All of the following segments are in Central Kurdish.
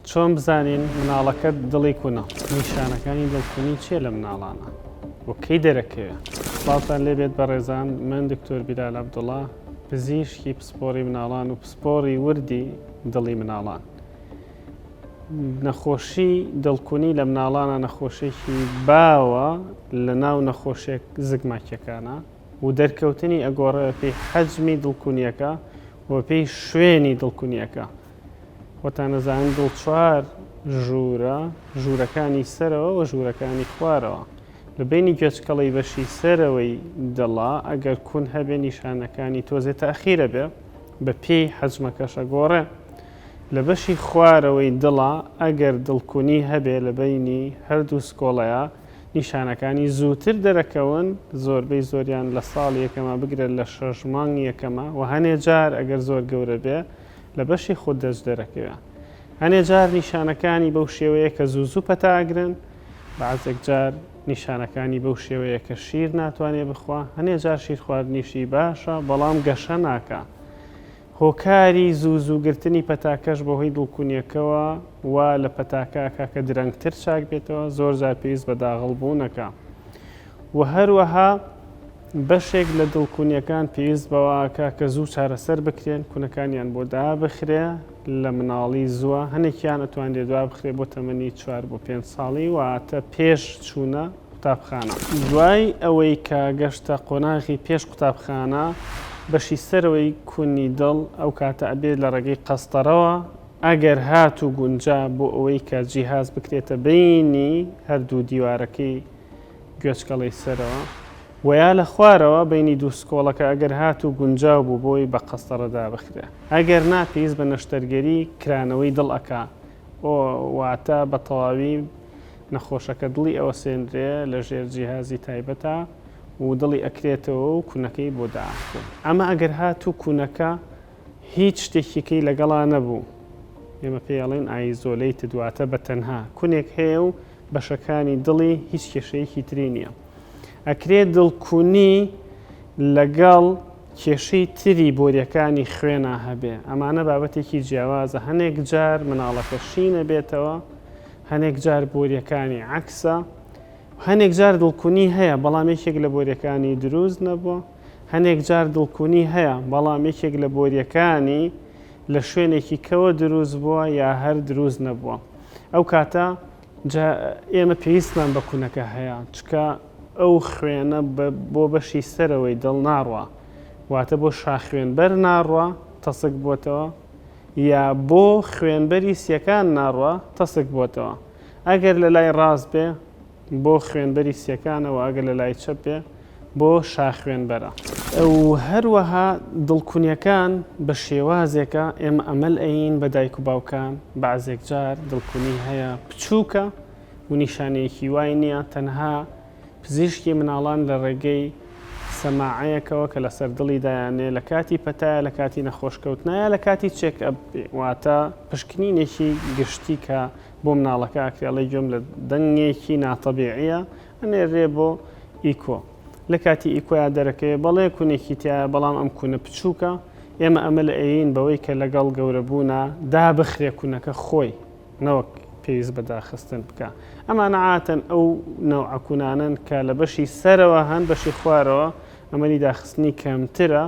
چۆن بزانین مناڵەکەت دڵی کونە؟ نیشانەکانی دڵکونی چیە لە مناڵانا و کەی دەرەکەوێ؟ سڵاوتان لێبێت بەڕێزان من دکتۆر بیلال عەبدوڵا پزیشکی پسپۆڕی مناڵان و پسپۆڕی وردی دڵی مناڵان. نەخۆشی دڵکونی لە مناڵانا نەخۆشێکی باوە لە ناو نەخۆشیە زگماکیەکانا و دەرکەوتنی ئەگۆڕێ بەپێی حەجمی دڵکونیەکە و بەپێی شوێنی دڵکونیەکە. خۆتان ئەزانن دڵ چوار ژوورە، ژوورەکانی سەرەوە و ژوورەکانی خوارەوە. لە بەینی گوێچکەڵەی بەشی سەرەوەی دڵا ئەگەر کون هەبێ نیشانەکانی تۆزێ تەئخیرە بێ بە پێی حەجمەکەش ئەگۆڕێ. لە بەشی خوارەوەی دڵا ئەگەر دڵکونی هەبێ لە بەینی هەردوو سکۆڵەیا نیشانەکانی زووتر دەرەکەون، زۆربەی زۆریان لە ساڵی یەکەما بگرە لە شەش مانگی یەکەما و هەنێ جار ئەگەر زۆر گەورە بێ لە بەشی خود دەست دەرەکەوێ. هەنێ جار نیشانەکانی بەو شێوەیە کە زوو زوو پەتا ئەگرن، بەعزێک جار نیشانەکانی بەو شێوەیە کە شیر ناتوانێ بخوا، هەنێ جار شیر خواردنیشی باشە بەڵام گەشە ناکا. هۆکاری زوو زوو گرتنی پەتاکەش بەهۆی دڵکونیەکەوە وا لە پەتاکە ئەکا کە درەنگتر چاک بێتەوە، زۆر جار پێویست بە داغڵ بوون ئەکا و هەروەها بەشێک لە دڵکونیەکان پێویست بەوە ئەکا کە زوو چارەسەر بکرێن، کونەکانیان بۆ دابخرێ لە مناڵی زووە، هەنێکیان ئەتوانرێ دوابخرێ بۆ تەمەنی چوار بۆ پێنج ساڵی واتە پێش چوونە قوتابخانە. دوای ئەوەی کە گەشتە قۆناغی پێش قوتابخانە، بەشی سەرەوەی کونی دڵ ئەو کاتە ئەبێت لە ڕێگەی قەستەرەوە ئەگەر هاتوو گونجا بۆ ئەوەی کە جیهاز بکرێتە بەینی هەردوو دیوارەکەی گوێچکەڵەی سەرەوە وە یا لە خوارەوە بەینی دوو سکۆڵەکە ئەگەر هاتوو گونجاو بوو بۆی بە قەستەڕە دابخرێ ئەگەر نا پێویست بە نەشتەرگەری کرانەوەی دڵ ئەکا واتە بە تەواوی نەخۆشەکە دڵی ئەوەسێنرێ لە ژێر جیهازی تایبەتا و دڵی ئەکرێتەوە و کونەکەی بۆ دائەخرێ. ئەمە ئەگەر هاتوو کونەکە هیچ شتێکیکەی لەگەڵا نەبوو ئێمە پێی ئەڵێن isolated واتە بە تەنها کونێک هەیە و بەشەکانی دڵی هیچ کێشەیەکی تری نییە. ئەکرێ دڵکونی لەگەڵ کێشەی تری بۆریەکانی خوێنا هەبێ ئەمانە بابەتێکی جیاوازە هەنێک جار مناڵەکە شین ئەبێتەوە هەنێک جار بۆریەکانی عەکسە هەنێک جار دڵکونی هەیە بەڵام یەکێک لە بۆریەکانی دروست نەبووە هەنێک جار دڵکونی هەیە بەڵام یەکێک لە بۆریەکانی لە شوێنێکی کەوە دروست بووە یا هەر دروست نەبووە ئەو کاتە جا ئێمە پێویستمان بە کونەکە هەیە چکە ئەو خوێنە بۆ بەشی سەرەوەی دڵ ناڕوا واتە بۆ شاخوێنبەر ناڕوا تەسک بۆتەوە یا بۆ خوێنبەری سیەکان ناڕوا تەسک بۆتەوە ئەگەر لە لای ڕاست بێ بۆ خوێنبەری سیەکانە و ئەگەر لە لای چەپ بێ بۆ شاخوێنبەرە. و هەروەها دڵکونیەکان بە شێوازێکە ئێمە ئەمەل ئەیین بە دایک و باوکان بەعزێک جار دڵکونی هەیە بچووکە و نیشانەیەکی وای نییە تەنها پزیشکی مناڵان لە ڕێگەی سەماعەیەکەوە کە لەسەر دڵی دایانێ لە کاتی پەتایە لە کاتی نەخۆشکەوتنایە لە کاتی check up واتە پشکنینێکی گشتی کە بۆ مناڵەکە ئەکرێ ئەڵێ گوێم لە دەنگێکی ناتەبیعیە ئەنێررێ بۆ ئیکۆ لە کاتی ئیکۆیا دەرەکەوێ بەڵێ کونێکی تایە بەڵام ئەم کونە بچووکە ئێمە ئەمە لە ئەیین بەوەی کە لەگەڵ گەورەبوونا دابخرێ کونەکە خۆی نەوەک پێویست بە داخستن بکە ئەمانە عاتەن ئەو نەوعە کونانەن کە لە بەشی سەرەوە هەن بەشی خوارەوە ئەمەلی داخستنی کەمترە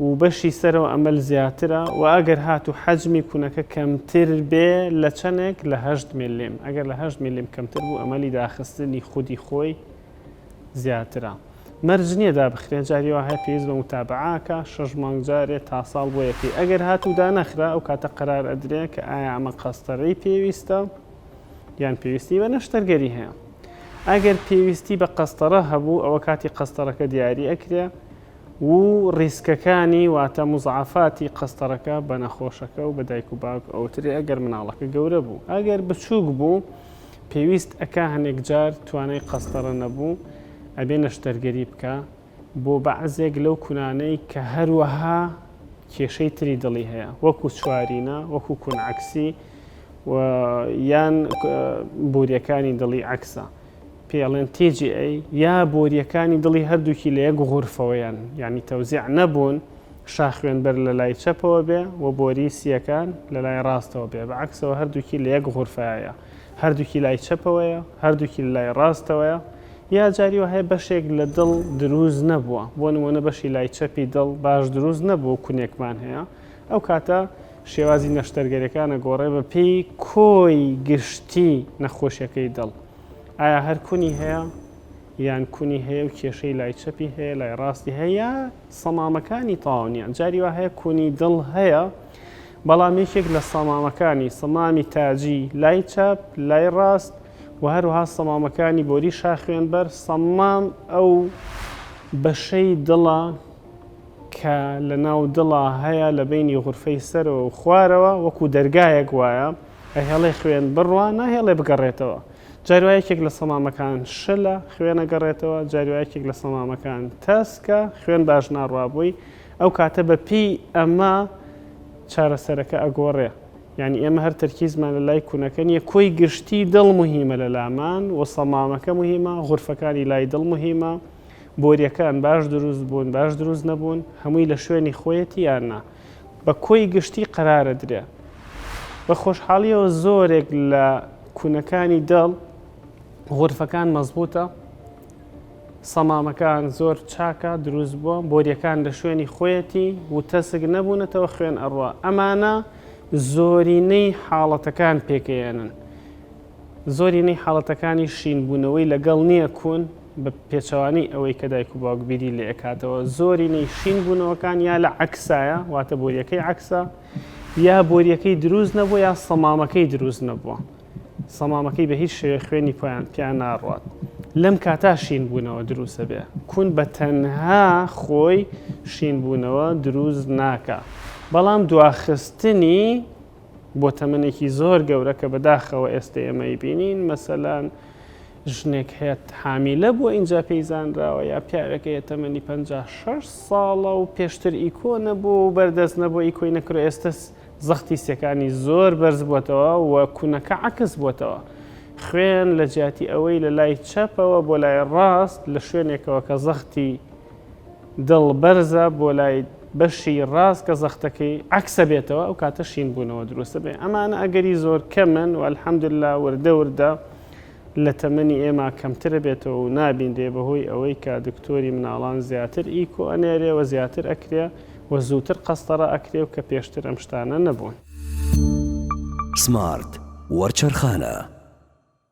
و بەشی سەرەوە ئەمەل زیاترە و ئەگەر هاتوو حەجمی کونەکە کەمتر بێ لە چەنێک لە هەشت ملم ئەگەر لە هەشت ملم کەمتر بوو ئەمەلی داخستنی خودی خۆی زیاترە مەرج نییە دابخرێن جاری وا هەیە پێویست بە متابعاکە شەش مانگ جارێ تا ساڵ بۆ یەکەی ئەگەر هاتوو دانەخرا ئەو کاتە قەرار ئەدرێ کە ئایا ئەمە قەستەرەی پێویستە یان پێویستی بە نەشتەرگەری هەیە ئەگەر پێویستی بە قەستەرە هەبوو ئەوە کاتی قەستەرەکە دیاری ئەکرێ و ڕیسکەکانی واتە مزعەفاتی قەستەرەکە بە نەخۆشەکە و بە دایک و باوک ئەوترێ ئەگەر مناڵەکە گەورە بوو ئەگەر بچووک بوو پێویست ئەکا هەنێک جار توانای قەستەرە نەبوو ئەبێ نەشتەرگەری بکا بۆ بەعزێک لەو کونانەی کە هەروەها کێشەی تری دڵی هەیە وەکو چوارینە وەکو کون عەکسی و یان بۆریەکانی دڵی عەکسە پێی ئەڵێن TGA یا بۆریەکانی دڵی هەردووکی لە یەک غورفەوەیان یانی تەوزیع نەبوون. شاخوێنبەر لە لای چەپەوە بێ و بۆری سییەکان لە لای ڕاستەوە بێ، بە عەکسەوە هەردووکی لە یەک غورفایە، هەردووکی لای چەپەوەیە، هەردووکی لە لای ڕاستەوەیە، یا جاری وا هەیە بەشێک لە دڵ دروست نەبووە، بۆ نموونە بەشی لای چەپی دڵ باش دروست نەبووە و کونێکمان هەیە، ئەو کاتە شێوازی نەشتەرگەریەکان ئەگۆڕێ بە پێی کۆی گشتی نەخۆشیەکەی دڵ، ئایا هەر کونی هەیە یان کونی هەیە و کێشەی لای چەپی هەیە لای ڕاستی هەیە یا سەمامەکانی تەواو نییە جاری وا هەیە کونی دڵ هەیە بەڵام یەکێک لە سەمامەکانی سەمامی تاجی لای چەپ لای ڕاست و هەروها سەمامەکانی بۆری شاخوێنبەر سەمام ئەو بەشەی دڵە کە لە ناو دڵا هەیە لە بینی غورفەی سەرەوە و خوارەوە وەکو دەرگایەک وایە ئەهێڵێ خوێن بڕوا ناهێڵێ بگەڕێتەوە جاری وا یەکێک لە سەمامەکان شلە خوێن ئەگەڕێتەوە جاری وا یەکێک لە سەمامەکان تەسکە خوێن باش ناڕوا بۆی ئەو کاتە بە پێی ئەمە چارەسەرەکە ئەگۆڕێ یعنی ئێمە هەر تەرکیزمان لە لای کونەکە نییە کۆی گشتی دڵ مهمە لە لامان و سەمامەکە مهمە غورفەکانی لای دڵ مهمە بۆریەکان باش دروست بوون باش دروست نەبوون هەمووی لە شوێنی خۆیەتی یان نا بە کۆی گشتی قەرارە درێ. بە خۆشحاڵیەوە زۆرێک لە کونەکانی دڵ غورفەکان مەزبوتە، سەمامەکان زۆر چاکە دروست بووە، بۆریەکان لە شوێنی خۆیەتی و تەسک نەبوونەتەوە خوێن ئەڕوا. ئەمانە زۆرینەی حاڵەتەکان پێکەیەنن. زۆرینەی حاڵەتەکانی شینبوونەوەی لەگەڵ نییە کون بە پێچەوانەی ئەوەی کە دایک و باوک بیری لێ ئەکاتەوە زۆرینەی شین بوونەوەکان یا لە عەکسایە واتە بۆریەکەی عەکسە یا بۆریەکەی دروست نەبووە یا سەمامەکەی دروست نەبووە سەمامەکەی بە هیچ شێوێ خوێنی پۆیان پیان ناڕوات لەم کاتا شین بوونەوە دروستە بێ کون بە تەنها خۆی شین بوونەوە دروست ناکا بەڵام دواخستنی بۆ تەمەنێکی زۆر گەورە کە بەداخەوە ئێستە ئێمە ئەیبینین مەسەلەن ژنێک هەیە حامیلە بووە ئینجا پێی زانراوە یا پیاوێک هەیە تەمەنی 56 ساڵە و پێشتر ئیکۆ نەبوو و بەردەست نەبوو ئیکۆی نەکرۆ ئێستا زەختی سیەکانی زۆر بەرز بووەتەوە و کونەکە عکس بووەتەوە خوێن لە جیاتی ئەوەی لە لای چەپەوە بۆ لای ڕاست لە شوێنێکەوە کە زەختی دڵ بەرزە بۆ لای بەشی ڕاست کە زەختەکەی عەکسە بێتەوە ئەو کاتە شین بوونەوە دروستە بێ ئەمانە ئەگەری زۆر کەمن و الحمدللە وردە وردە لە تەمەنی ئێمە کەمترە بێتەوە و نابینرێ بەهۆی ئەوەی کە دکتۆری مناڵان زیاتر ئیکۆ ئەنێرێ و زیاتر ئەکرێ و زووتر قەستەڕە ئەکرێ و کە پێشتر ئەم شتانە نەبوون. سمارت وەرچەرخانە.